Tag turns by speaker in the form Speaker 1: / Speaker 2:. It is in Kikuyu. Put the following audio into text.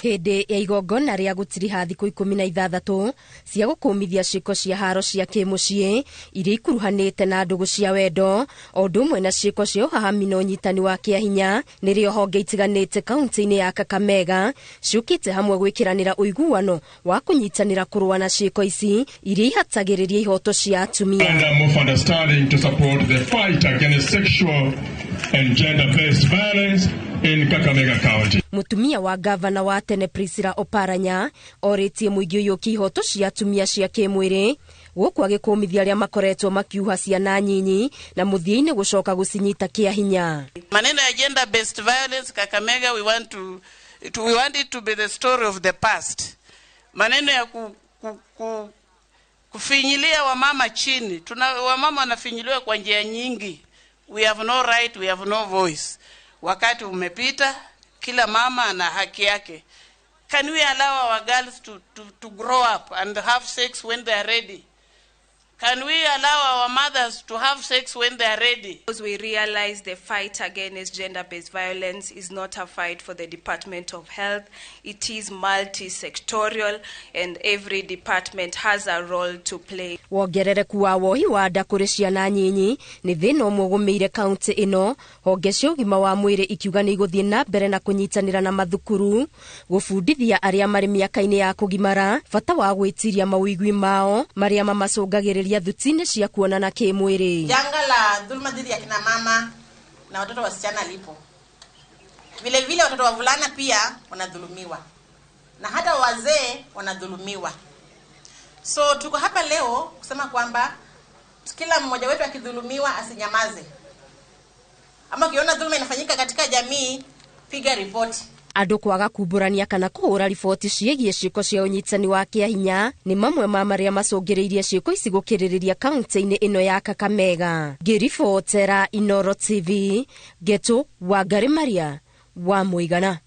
Speaker 1: Hĩndĩ ya igongona rĩa gũtiriha thikũ 16 cia gũkũmithia ciĩko cia haro cia kĩmũciĩ iria ikuruhanĩte na ndũgũ cia wendo o ũndũ ũmwe na ciĩko cia ũhahami na ũnyitani wa kĩahinya, nĩrĩo honge itiganĩte kaunti-inĩ ya Kakamega ciũkĩte hamwe gwĩkĩranĩra ũiguano wa kũnyitanĩra kũrũa na ciĩko ici iria ihatagĩrĩria ihoto cia atumia.
Speaker 2: Memorandum of understanding to support the fight against sexual and gender-based violence in Kakamega County.
Speaker 1: Mũtumia wa gavana wa tene Priscilla Oparanya orĩtie mũingĩ ũiyũkie ihoto cia atumia cia kĩmwĩrĩ gũkũ agĩkũmithia arĩa makoretwo makiuha ciana nyinyi na mũthia-inĩ gũcoka gũcinyita kĩa hinya.
Speaker 3: Maneno ya gender based violence Kakamega, we want it to be the story of the past. Maneno ya kufinyilia wamama chini. Tuna wamama wanafinyiliwa kwa njia nyingi. We have no right, we have no voice. Wakati umepita, kila mama ana haki yake. Can we allow our girls to grow up and have sex when they are ready? Can we allow our mothers to have sex when they are ready?
Speaker 4: Because we realize the fight against gender-based violence is not a fight for the Department of Health. It is multi-sectorial and every department has a role to play.
Speaker 1: Wongerereku wa wohi wa nda kũrĩ ciana nyinyi nĩ thĩna ũmwe ũgũmĩire kaunti ĩno, honge cia ũgima wa mwĩrĩ ikiuga nĩ igũthiĩ na mbere na kũnyitanĩra na mathukuru gũbundithia arĩa marĩ mĩaka-inĩ ya kũgimara bata wa gwĩtiria mawĩgwi mao marĩa mamacũngagĩrĩria thuti-inĩ cia kuonana kĩmwĩrĩ.
Speaker 5: Janga la dhuluma dhidi ya kina mama na watoto wasichana lipo. Vile vile watoto wavulana pia wanadhulumiwa na hata wazee wanadhulumiwa. So tuko hapa leo kusema kwamba kila mmoja wetu akidhulumiwa asinyamaze. Ama ukiona dhuluma inafanyika katika jamii, piga ripoti.
Speaker 1: Andũ kwaga kumbũrania kana kũhũra riboti ciĩgiĩ ciĩko cia ũnyitani wa kĩahinya nĩ mamwe ma marĩa macũngĩrĩirie ciĩko ici gũkĩrĩrĩria kaunti-inĩ ĩno ya Kakamega. Ngĩribotera Inooro TV, Ngetu Wangari Maria wa Mũigana.